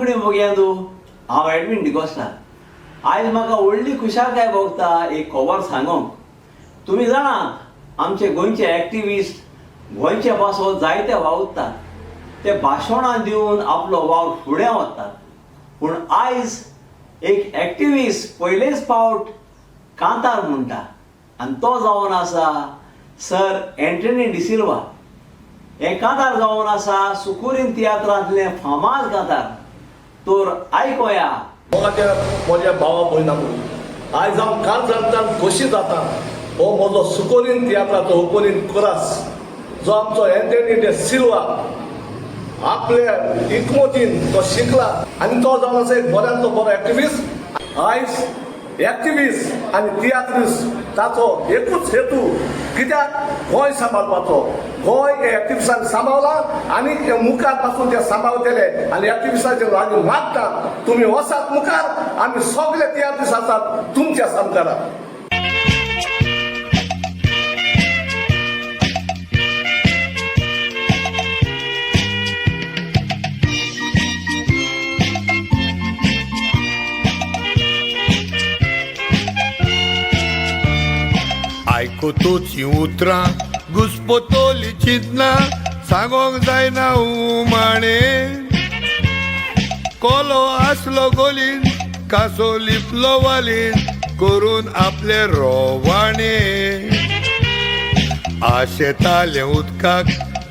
कोंकणी मोगयांदू, हांव एडवीन डिकोस्टा. आयज म्हाका व्हडली खुशालकाय भोगता एक खबर सांगोंक. तुमी जाणात, आमचे गोंयचे एक्टिविस्ट गोंयचे पासत जायते वावुरतात, ते भाशणां दिवन आपलो वावर फुडें वतात. पूण आयज एक एक्टिविस्ट पयलेच फावट कांतार म्हणटा आनी तो जावन आसा सर एंटनी डिसिल्वा. हें कांतार जावन आसा सुकुरीन तियात्रांतलें फामाद कांतार. तर आयकोया. मोगाच्या म्हज्या भावा भयणांनो, आयज हांव काळजांतल्यान खोशी जाता. हो म्हजो सुकोरीन तियात्राचो हुकोरीन कुरास जो आमचो एंथनी de Silva आपल्या इकमतीन तो शिकला आनी तो जावन आसा एक बऱ्यांतलो बरो एक्टिविस्ट. आयज एक्टिविस्ट आनी तियात्रिस्ट ताचो एकूच हेतू कित्याक गोंय सांबाळपाचो. गोंय हे एक्टिविस्टान सांबाळला आनी हे मुखार पासून ते सांबाळतले. आनी एक्टिविस्टाचे लागीं मागता, तुमी वसात मुखार, आमी सगळे तियात्रिस्ट आसात तुमच्या सामकारा. आयकुतूच हीं उतरां घुसपतली चिंतना, सांगोंक जायना उमाणे. कोलो आसलो गोलीन, कासो लिपलो वालीन, करून आपले रोवाणे. आशेतालें उदकाक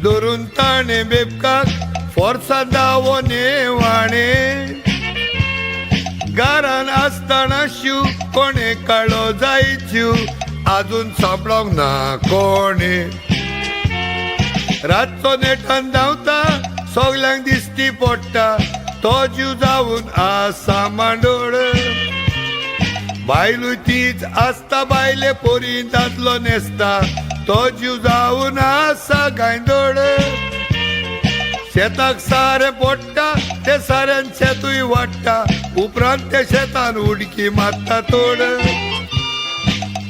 धरून ताणें बेबकाक, फोर्सा दावो नेवाणे. घरान आसतना शिव कोणे काडलो जायच्यू, आजून सांपडोंक ना कोणे. रातचो नेटान धांवता, सगल्यांक दिश्टी पडटा, तो जीव जावन आसा मांडोळ. बायलूय तीच आसता, बायले पोरी दादलो न्हेसता, तो जीव जावन आसा गांयदोळ. शेताक सारें पडटा, ते साऱ्यान शेतूय वाडटा, उपरांत ते शेतान उडकी मारता तोड.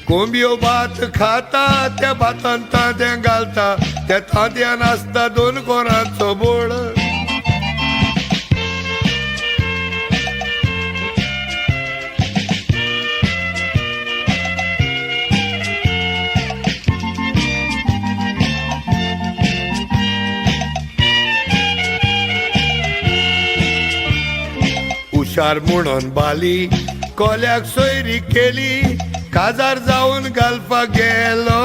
कोंबयो भात खाता, त्या भातान तांतें घालता, त्या तांतयान आसता दोन कोरांचो बोळ. हुशार म्हणून बाली कोल्याक सोयरी केली, काजार जावन घालपाक गेलो.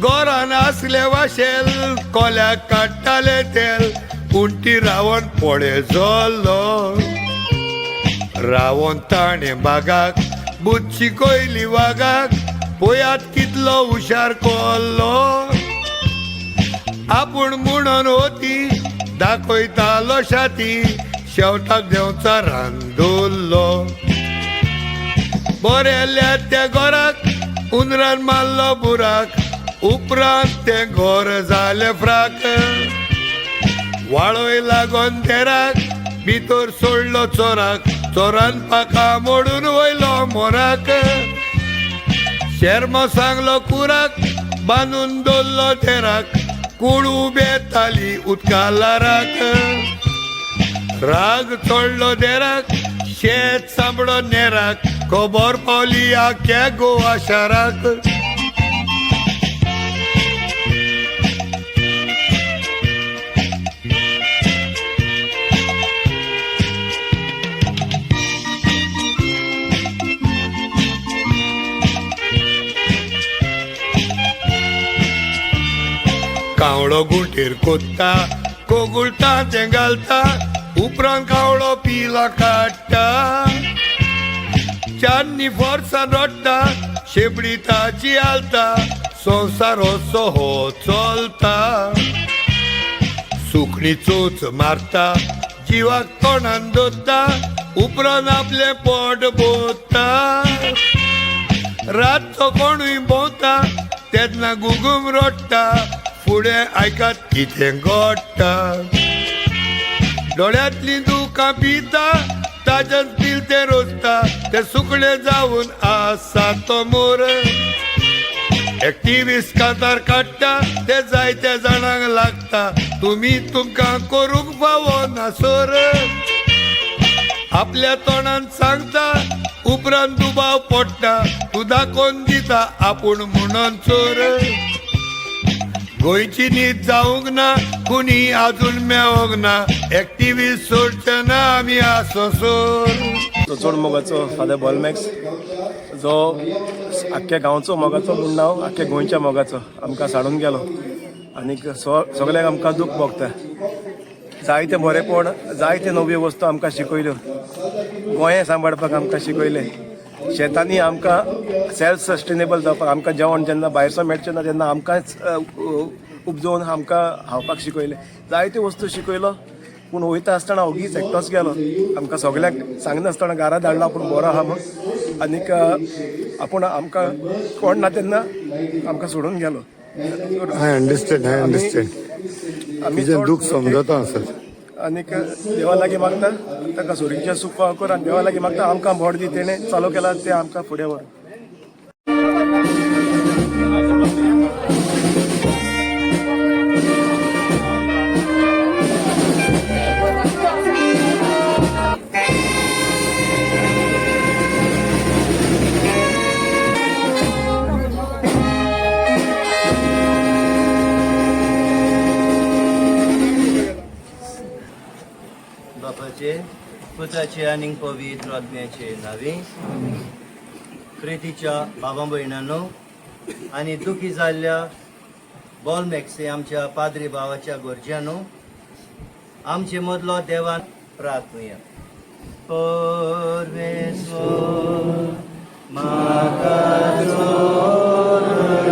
गोरान आसले वाशेल, कोल्याक काडटाले तेल, उंटी रावण पडे जल्लो. रावण ताणें बागाक बुच्ची कोयली वागाक, पळयात कितलो हुशार कोल्लो. आपूण म्हणून होती दाखयतालो शाती, शेवटाक देंवचा रांदुल्लो. बरेल्या त्या घराक उंदरान मारलो बुराक, उपरांत तें घर जालें फ्राक. वाळोय लागोन देराक भितर सोडलो चोराक, चोरान पाका मोडून वयलो मोराक. शेरमो सांगलो कुराक, बांदून दवरलो देराक, कूळ उबेताली उदका लाराक. राग चडलो देराक, शेत सांबडो नेराक, खबर पावली आख्या गोवा शाराक. कावळो गुंटेर कोत्ता, कोगुळटा तें घालता, उपरांत कावळो पिला काडटा. चान्नी फोर्सान रडटा, शेंपडी ताची हालता, संवसार असो हो चलता. सुकणी चोच मारता, जिवाक तोंडान दवरता, उपरांत आपलें पोट भरता. रातचो कोणूय भोंवता तेन्ना गुगूम रडटा, फुडें आयकात कितें घडटा. दोळ्यांतलीं दुकां पिता, ताज्यान पिल तें रोजता, तें सुकणें जावन आसा तो मोर. एक्टिविस्ट कांतार काडटा ते जायत्या जाणांक लागता, तुमी तुमकां करूंक फावो ना सोर. आपल्या तोंडान सांगता उपरांत दुबाव पडटा, तूं दाखोवन दिता आपूण म्हणून चोर. गोंयची न्हीद जावंक ना, कुणी अजून मेवोंक ना, एक्टिविस्ट सोडचे ना आमी आसोसोर. तो चड मोगाचो फादर बॉलमॅक्स जो आख्ख्या गांवचो मोगाचो म्हूण ना, आख्ख्या गोंयच्या मोगाचो आमकां साडून गेलो आनीक सगल्यांक आमकां दूख भोगता. जायते बरेपण, जायते नव्यो वस्तू आमकां शिकयल्यो, गोंय सांबाळपाक आमकां शिकयलें, शेतांनी आमकां सेल्फ सस्टेनेबल जावपाक, आमकां जेवण जेन्ना भायरसून मेळचें ना तेन्ना आमकांच उपजोवन आमकां खावपाक शिकयलें, जायत्यो वस्तू शिकयलो. पूण वयता आसतना ओगीच एकटोच गेलो, आमकां सगल्यांक सांगनासतना घरा धाडलो आपूण बरो आहा म्हूण, आनीक आपूण आमकां कोण ना तेन्ना आमकां सोडून गेलो. I understand, I understand. आमी तुजें दूख समजता सर. आनीक देवा लागीं मागता ताका सोरीचें सूख फावो कर आनी देवा लागीं मागता आमकां भोट दी, तेणें चालू केला तें आमकां फुडें व्हर. बापाचे, पुताचे आनी पवित्र आत्म्याचे नावे. प्रितीच्या बाबा भयणांनो आनी दुखी जाल्ल्या बॉलमॅक्से आमच्या पाद्री भावाच्या गरज्यानो, आमचे मदलो देवान प्रार्थनुया. परमेश्वर म्हाका जोर.